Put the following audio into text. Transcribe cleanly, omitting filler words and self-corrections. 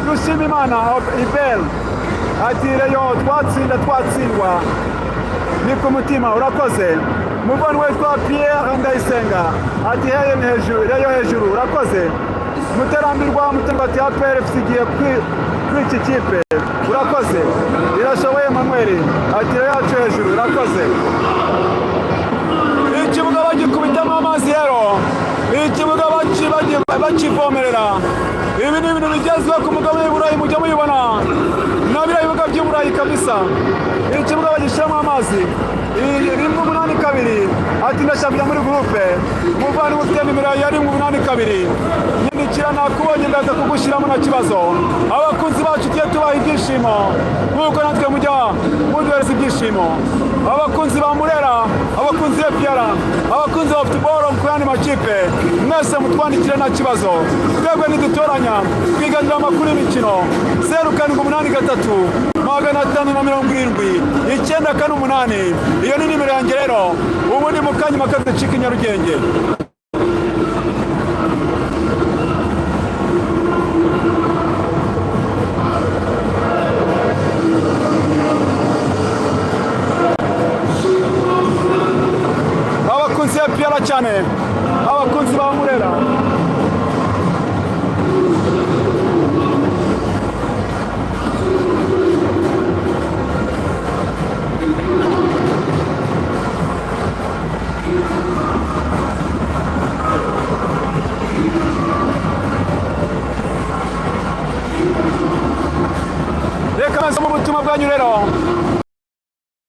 Dushima Imana Ibel ati Rayon twatsinda twatsindwa ni ku mutima, urakoze. Muvandimwe witwa Pierre Ndayisenga ati heye ni hejuru, Rayon hejuru, urakoze. Mutarambirwa Mutemba ati APR FC igiye kuri iki kipe, urakoze. Irashoboye Manuel ati Rayon yacu hejuru, urakoze. Ikibuga bagikubitamo amazi rero, ikibuga bakivomerera. Ibi ni ibintu bigezweho ku mugabane w'i Burayi, mujya mubibona na biriya bibuga by'i Burayi kabisa, ikibuga bagishyiramo amazi. 182 ati ndashaka kujya muri groupe. Muvandimwe ufite nimero ya 182, nyandikira, nakubonye, ndaza kugushyiramo, nta kibazo. Abakunzi bacu tugiye tubaha ibyishimo nk'uko natwe mujya muduhereza ibyishimo. Abakunzi ba Murera, abakunzi ba APR, abakunzi ba football ku yandi makipe, mwese mutwandikire, nta kibazo. Twebwe ntidutoranya, twiganira amakuru y'imikino. 0783 570 948, iyo ni nimero yanjye rero. Ubu ni mu kanya makaducika i Nyarugenge. Abakunzi ba APR cyane, abakunzi ba Murera.